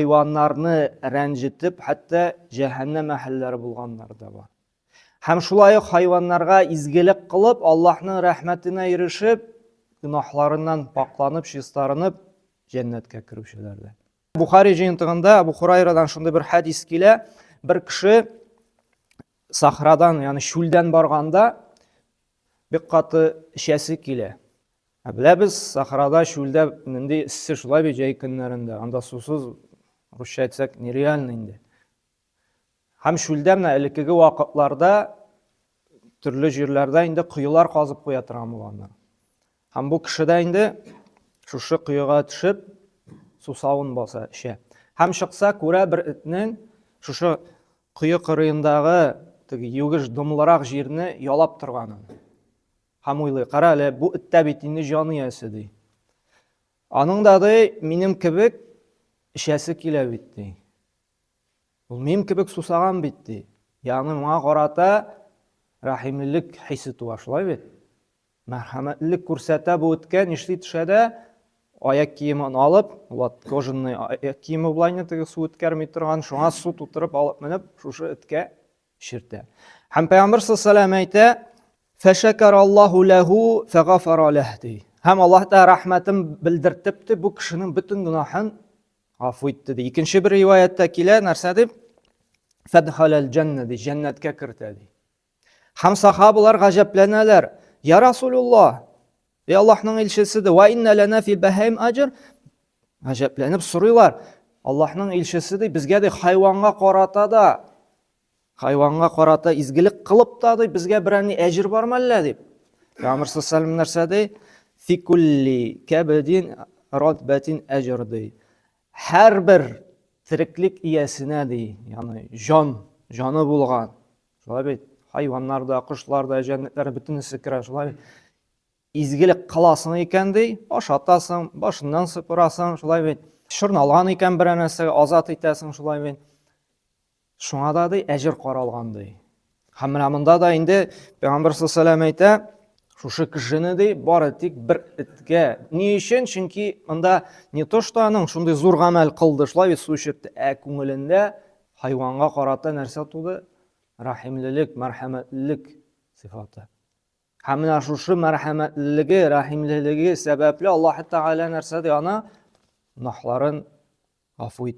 хайваннарны рәнҗетеп, хәтта җәһәннәм әһелләре булганнар да бар. Һәм шулай ук хайваннарга изгелек кылып, Аллаһның рәхмәтенә ирешеп, гөнаһларыннан пакъланып, чистарынып, җәннәткә керүчеләр дә. Бухари җыентыгында Абу Хурайрадан шундый бер хәдис килә. Бер кеше сахрадан, ягъни чүлдән барганда бик каты эчәсе килә. Ә беләбез, сахрада, чүлдә нинди эссе шулай бит җәй көннәрендә. Анда сусыз, русча әйтсәк, нереально инде. Һәм чүлдә менә элеккеге вакытларда төрле җирләрдә инде коелар казып куя торган булганнар. Һәм бу кеше дә инде шушы коега төшеп сусавын баса, эчә. Һәм чыкса күрә бер этнең шушы кое кырыендагы теге югеш дымлырак җирне ялап торганын. Һәм уйлый, кара әле, бу эттә бит инде җан иясе ди. Аның да ди, минем кебек эчәсе килә бит ди. Ул минем кебек сусаган бит, ди. Ягъни моңа карата рәхимлелек хисе туа, шулай бит? Мәрхәмәтлелек күрсәтә бу эткә, нишли төшә дә, аяк киемен алып, вот кожаный аяк киеме була инде теге су үткәрми торган, шуңа су тутырып алып менеп, шушы эткә эчертә. Һәм Пәйгамбер саллаллаху әйтә, Фәшәкәр Аллаһу ләһу фәгафара ләһ ди. Һәм Аллаһ Тәгалә рәхмәтен белдертеп ди, бу кешенең бөтен гөнаһын Гафу итте ди. Икенче бер риваятьтә килә, нәрсә дип? Фәдхаләл җәннә ди, җәннәткә кертә ди. Һәм сахабалар гаҗәпләнәләр. Я Расулуллаһ, эй Аллаһның илчесе ди, ва инна лана фил баһаим аҗр. Гаҗәпләнеп сорыйлар. Аллаһның илчесе ди, безгә ди хайванга карата да Хайванга карата изгелек кылып та ди, безгә берәр ни әҗер бармы әллә дип. Пәйгамбер саллаллаху нәрсә ди? Фи кулли кабдин ратбатин әҗр ди. Һәрбер тереклек иясенә ди, ягъни җан, җаны булган. Шулай бит, хайваннар да, кошлар да, җәнлекләр бөтенесе керә, шулай бит. Изгелек кыласың икән ди, ашатасың, башыннан сыпырасың, шулай бит. Чорналган икән берәр нәрсәгә азат итәсең, шулай бит. Шуңа да ди әҗер каралган ди. Һәм менә монда да инде Пәйгамбер саллаллаху әйтә, шушы кешене ди бары тик бер эткә. Ни өчен? Чөнки монда не то что аның шундый зур гамәл кылды, шулай бит су эчертте, ә күңелендә хайванга карата нәрсә туды? Рәхимлелек, мәрхәмәтлелек сыйфаты. Һәм менә шушы мәрхәмәтлелеге, рәхимлелеге сәбәпле Аллаһ Тәгалә нәрсә ди аны? Гөнаһларын гафу итте.